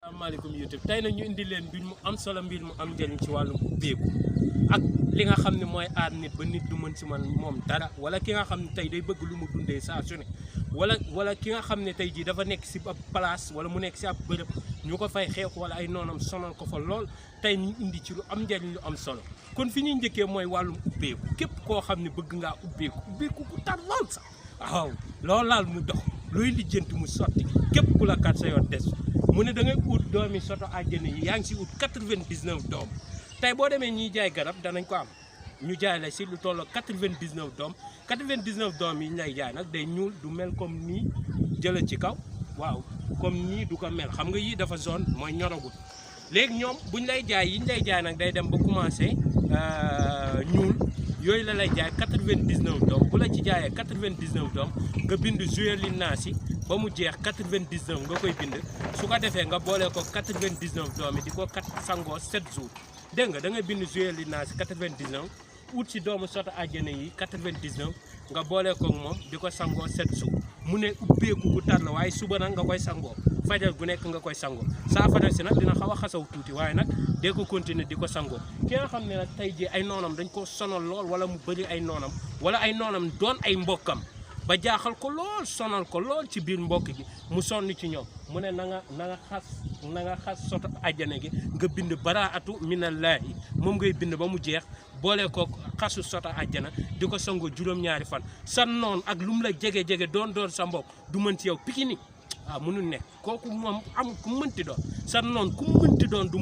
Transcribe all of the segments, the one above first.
asalaamaaleykum YouTube tey nag ñu indi leen mbir mu am solo mbir mu am njëriñ ci wàllum ubbeeku ak li nga xam ne mooy aar nit ba nit du mën si man moom dara wala ki nga xam ne tey day bëgg lu mu dundee saa su ne wala ki nga xam ne tey jii dafa nekk si ab place wala mu nekk si ab bërëb ñu ko fay xeex wala ay noonam sonal ko fa lool tey ñu indi ci lu am njëriñ lu am solo kon fi ñuy njëkkee mooy wàllum ubbeeku képp koo xam ne bëgg ngaa ubbeeku ku tar lool sax waaw loolu laal mu dox looy lijjanti mu sotti képp ku la kat sa yoon des mu ne da ngay ut doomi soto àjjana yi yaa ngi si ut 99 doom tey boo demee ñiy jaay garab danañ ko am ñu jaay la si lu tolloo 99 doom 99 doom yi ñu lay jaay nag day ñuul du mel comme nii jëla ci kaw waaw comme nii du ko mel xam nga yii dafa zone mooy ñoragul léegi ñoom buñ lay jaay yi ñu lay jaay nag day dem ba commencé ñuul yooyu la lay jaay 99 doom bu la ci jaayee 99 doom nga bind joué li naa si ba mu jeex 99 nga koy bind su ko defee nga boole ko 99 doom yi di ko kat sangoo 7 jours dégg nga da nga bind joué li naa si 99 ut si doomu soto àjjana yi 99 nga boole ko moom di ko sangoo 7 jours mu ne ubbeeku bu tar la waaye suba nag nga koy sangoo fajar gu nekk nga koy sangoo saafara si nag dina xaw a xasaw tuuti waaye nag dee ko continuer di ko sangoo ki nga xam ne nag tey jii ay noonam dañ ko sonal lool wala mu bëri ay noonam wala ay noonam doon ay mbokkam ba jaaxal ko lool sonal ko lool ci biir mbokk gi mu sonn ci ñoom mu ne na nga xas soto àjjana gi nga bind baraatu minallaahi moom ngay bind ba mu jeex boole ko xasu soto àjjana di ko sangoo juróom-ñaari fan sa noon ak lu mu la jege-jege doon sa mbokk du mën ci yow pikini waaw mënul nekk kooku moom am ku mënti doon sa noon ku mënti doon du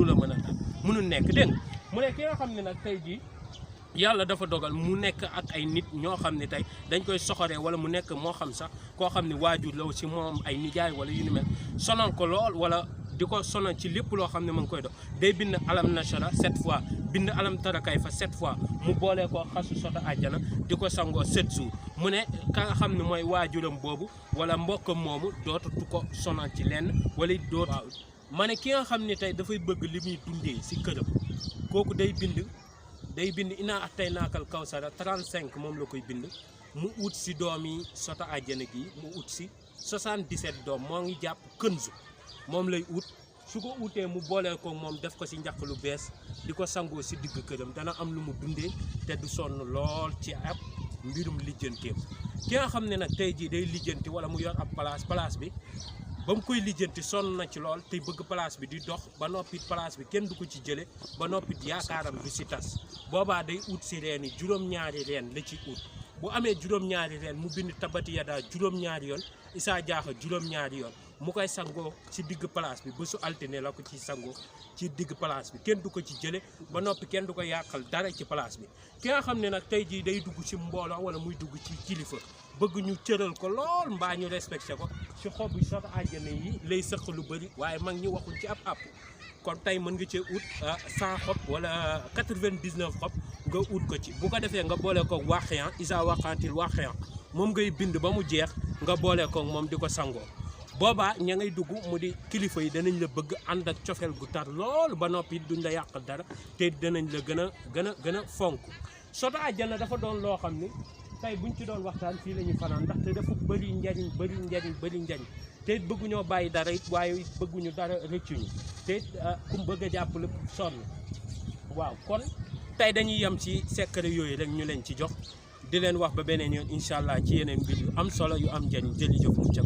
la mën a daal mënul nekk dégg nga mu ne ki nga xam ne nag tey jii yàlla dafa dogal mu nekk ak ay nit ñoo xam ne tey dañ koy soxoree wala mu nekk moo xam sax koo xam ne waajur la si moom ay nijaay wala yu ni mel sonal ko lool wala di ko sonal ci lépp loo xam ne ma ngi koy dox day bind alam nashara 7 fois bind alam tarakay fa 7 fois mu boolee ko xasu soto àjjana di ko sangoo 7 jours mu ne ka nga xam ne mooy waajuram boobu wala mbokkam moomu dootatu ko sonal ci lenn wala dootu waaw ma ne ki nga xam ne tey dafay bëgg li muy dundee si këram kooku day bind inaa ak tey naakal kawsara 35 moom la koy bind mu ut si doom yi soto àjjana gi mu ut si 77 doom moo ngi jàpp kënzu moom lay ut su ko utee mu booleel ko moom def ko si njaq lu bees di ko sangoo si digg këram dana am lu mu dundee te du sonn lool ci ab mbirum lijjanteem ki nga xam ne nag tey jii day lijjanti wala mu yor ab place bi ba mu koy lijjanti sonn na ci lool te bëgg place bi di dox ba noppi place bi kenn du ko ci jële ba noppi yaakaaram du si tas boobaa day ut si reen yi juróom-ñaari reen la ci ut bu amee juróom-ñaari reen mu bind tabati yadaa juróom-ñaari yoon isaa jaaxa juróom-ñaari yoon mu koy sangoo ci digg place bi ba su altine la ko ci sangoo ci digg place bi kenn du ko ci jële ba noppi kenn du ko yàqal dara ci place bi ki nga xam ne nag tey jii day dugg ci mbooloo wala muy dugg ci kilifa bëgg ñu cëral ko lool mbaa ñu respecté ko ci xob yi soto àjjana yi lay sëq lu bëri waaye mag ñi waxul ci ab àpp kon tey mën nga cee ut 100 xob wala 99 xob nga ut ko ci bu ko defee nga boole ko waxeyan isa waqantil waxeyan moom ngay bind ba mu jeex nga boole ko moom di ko sangoo boobaa ña ngay dugg mu di kilifa yi danañ la bëgg ànd ak cofeel gu tar lool ba noppi duñ la yàq dara te danañ la gën a fonk soto àjjana dafa doon loo xam ni tey buñ ci doon waxtaan fii la ñu fanaan ndaxte dafa bëri njariñ te it bëgguñoo bàyyi dara it waaye bëgguñu dara rëccuñu te it ku bëgg a jàpp lépp sonn waaw kon tey dañuy yem ci secret yooyu rek ñu leen ci jox di leen wax ba beneen yoon incha allah ci yeneen mbir yu am solo yu am njariñ jërëjëf mu ca